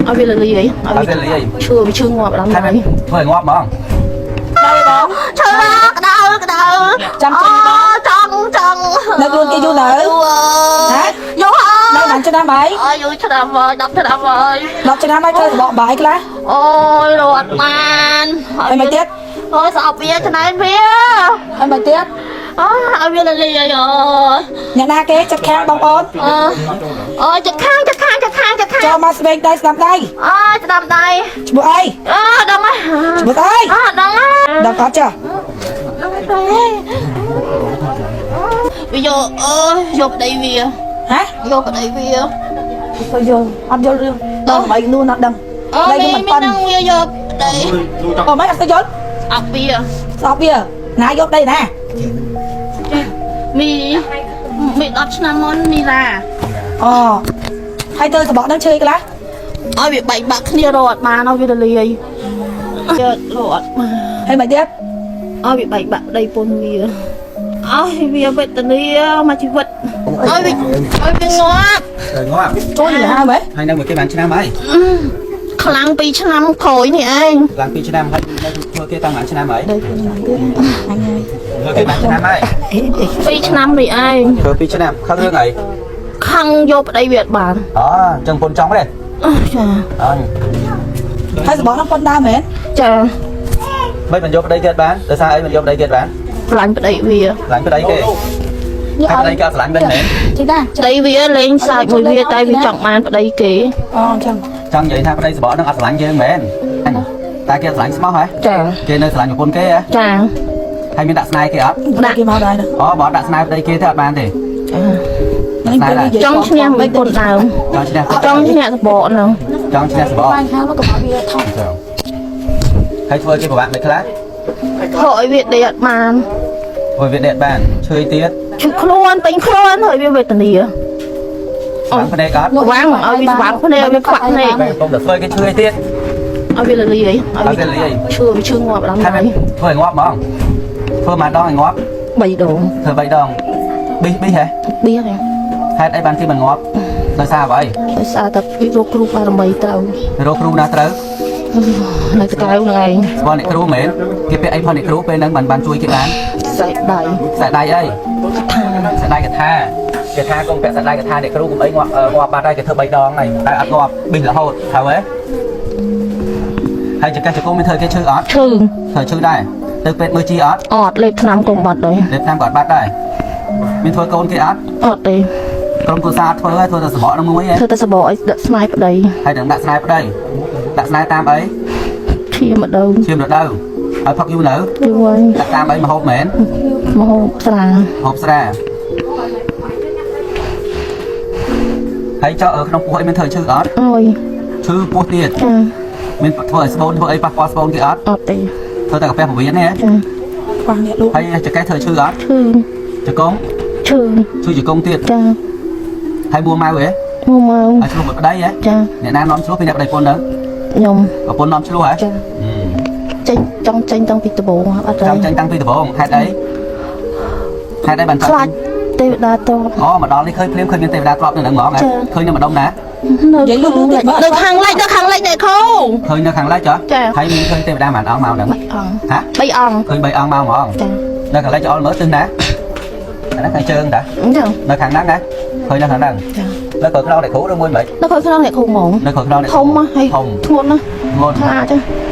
ឲ្យវាលលាយឲ្យ ឲ្យវាលាយ ឈឺវាឈឺងាប់ដល់ ហើយ ហើយ ធ្វើឲ្យងាប់ហ្មង ឈឺក្តៅក្តៅ ចាំចេញបង ចង់ចង់ នៅខ្លួនគេយូរនៅហ៎ យូរហើយ នៅបានឆ្នាំហើយ អើយយូរឆ្នាំហើយ10ឆ្នាំហើយ 10ឆ្នាំហើយធ្វើសបកបាយខ្លះ អូយរត់បាន ហើយមិនទៀត អូយស្អប់វាច្នៃវា ហើយមិនទៀត អូឲ្យវាលលាយអូយ អ្នកណាគេចិត្តខាងបងប្អូន អឺអូយចិត្តខាងចិត្តខាងចិត្តខាងចិត្តខាង ចូលមកស្វែងដៃស្ដាំដៃ អូយស្ដាំដៃ ឈ្មោះអី អូដឹងហើយ ឈ្មោះអី អូដឹងហើយ ដឹងអត់ចា ដឹងទេវាយកអើយយកប្តីវា ហ៎ យកប្តីវា ទៅយល់អត់យល់រឿងដល់បីនួនអត់ដឹង អូ ដី មី មិនប៉ិន មីនឹងវាយកប្តី អូមិនអត់ទៅយល់ អប់វា ស្អប់វាណាយកដីណា មីមី10ឆ្នាំមុននីឡា អូហើយទៅសបកហ្នឹងឈើអីខ្លះ ឲ្យវាបែកបាក់គ្នារត់បានឲ្យវារលាយវារត់បាន ហើយមិនទៀត ឲ្យវាបែកបាក់ប្តីពុនវាឲ្យវាវេទនាមួយជីវិតឲ្យវាឲ្យវាងាប់ ទៅងាប់ ចូលយល់ហើយមែន ហើយនៅមួយគេបានឆ្នាំហើយ ខ្លាំង2ឆ្នាំក្រោយនេះឯង ឡើង2ឆ្នាំហើយនៅធ្វើគេតាំងបានឆ្នាំហើយ ដីខ្លួនទៀតអញហើយ ធ្វើគេបានឆ្នាំហើយ 2ឆ្នាំនេះឯង ធ្វើ2ឆ្នាំខឹងរឿងអី ខឹងយកប្តីវាអត់បាន អូអញ្ចឹងពុនចង់ទេ អើចា អញ ហើយសបកហ្នឹងប៉ុនដើមមែន ចា មិនមិនយកប្តីទៀតបានដោយសារអីមិនយកប្តីទៀតបាន ខ្លាញ់ប្តីវា ស្រឡាញ់ប្តីគេហើយប្តីគេអត់ស្រឡាញ់វិញមែន ជីតា ប្តីវាលេងសើចមួយវាតែវាចង់បានប្តីគេ អូអញ្ចឹង ចង់និយាយថាប្តីសបកហ្នឹងអត់ស្រឡាញ់យើងមែនតែគេអត់ស្រឡាញ់ស្មោះហ៎ ចា គេនៅស្រឡាញ់ប្រពន្ធគេហ៎ ចា ហើយមានដាក់ស្នេហ៍គេអត់ ដាក់គេមកដែរណា អូបើអត់ដាក់ស្នេហ៍ប្តីគេទេអត់បានទេ ចង់ឈ្នះមួយកូនដើម ចង់ឈ្នះ ចង់ឈ្នះសបកហ្នឹង ចង់ឈ្នះសបក បានខាងមកកុំឲ្យវាថប់ ហើយធ្វើគេពិបាកមិនខ្លះ ធ្វើឲ្យវាដេកអត់បាន ធ្វើវាដេកបានឈឺទៀត ឈឺខ្លួនពេញខ្លួនហើយវាវេទនា ស្វាងភ្នែកអត់ ស្វាងឲ្យវាស្វាងភ្នែកឲ្យវាខ្វាក់ភ្នែក ពេលពុំតែធ្វើគេឈឺទៀត ឲ្យវាលលាយ ឲ្យវាលាយ ឈឺវាឈឺងាប់ដល់ ហើយ ហើយ ធ្វើឲ្យងាប់ហ្មងធ្វើមួយដងឲ្យងាប់ 3ដង ធ្វើ3ដងប៊ីសប៊ីសហ៎ បៀហ្នឹង ហេតុអីបានគេមិនងាប់ដោយសារអ្វី ដោយសារតែវារកគ្រូបារមីត្រូវ រកគ្រូណាត្រូវ នៅតកៅហ្នឹងឯង ស្គាល់អ្នកគ្រូមែនគេពាក់អីផងអ្នកគ្រូពេលហ្នឹងបានបានជួយគេបាន ខ្សែដៃ ខ្សែដៃអី ថា ខ្សែដៃកថាគេថាកុំពាក់ខ្សែដៃកថាអ្នកគ្រូកុំអីងាប់ងាប់បាត់ហើយគេធ្វើ3ដងហើយតែអត់ងាប់ប៊ីសរហូតត្រូវទេហើយចង្កេះចង្គង់មានធ្វើគេឈឺអត់ ឈឺ ធ្វើឈឺដែរទៅពេទ្យមើលជីអត់ អត់លេបថ្នាំកុំបាត់ដែរ លេបតាមក៏អត់បាត់ដែរមានធ្វើកូនគេអត់ អត់ទេ ក្រុមគ្រួសារធ្វើហើយធ្វើតែសបកនឹងមួយឯង ធ្វើតែសបកឲ្យដាក់ស្នាយប្តី ហើយនឹងដាក់ស្នេហ៍ប្តីដាក់ស្នេហ៍តាមអី ឈាមម្ដង ឈាមរដូវឲ្យផឹកយូរនៅ យូរហើយ ដាក់តាមអីមហូបមែន មហូបស្រា ហូបស្រាហើយចុះក្នុងពោះអីមានធ្វើឈឺអត់ អើយ ឈឺពោះទៀត ចា មានធ្វើឲ្យស្បូនធ្វើអីប៉ះពាល់ស្បូនគេអត់ អត់ទេ ធ្វើតែកាពះពវៀនទេ ចា ខ្វះអ្នកលក់ ហើយចកេះធ្វើឈឺអត់ ឈឺ ចកង ឈឺ ឈឺចកងទៀត ចា ហើយមួម៉ៅហ៎ មកមក ឲ្យឆ្លោះមួយប្តីហ៎ ចា អ្នកណានាំឆ្លោះពីអ្នកប្តីប្រពន្ធទៅ ខ្ញុំ ប្រពន្ធនាំឆ្លោះហ៎ ចាចេញចង់ចេញតាំងពីដំបូងអត់ទេ ចង់ចាញ់តាំងពីដំបូងហេតុអីហេតុអីបានចង់ ខ្លាចទេវតាតប អូមកដល់នេះឃើញភ្លាមឃើញមានទេវតាទ្របនៅហ្នឹងហ្មងហ៎ឃើញនៅម្ដុំណា នៅនៅខាងលិចនៅខាងលិចអ្នកគ្រូ ឃើញនៅខាងលិចហ៎ ចា ហើយមានឃើញទេវតាប៉ុន្មានអង្គមកហ្នឹង 3អង្គ ហ៎ 3អង្គ ឃើញ3អង្គមកហ្មង ចា នៅខាងលិចច្អល់មើលទិសណាអាហ្នឹងខាងជើងតា អញ្ចឹង នៅខាងហ្នឹងណាឃើញនៅខាងហ្នឹង ចា នៅក្រោយខ្នងអ្នកគ្រូឬមួយមិន នៅក្រោយខ្នងអ្នកគ្រូហ្មង នៅក្រោយខ្នងអ្នក ធំហ៎ហើយ ធំ ធ្ងន់ណាស់ ងន់ ខ្លាចហ៎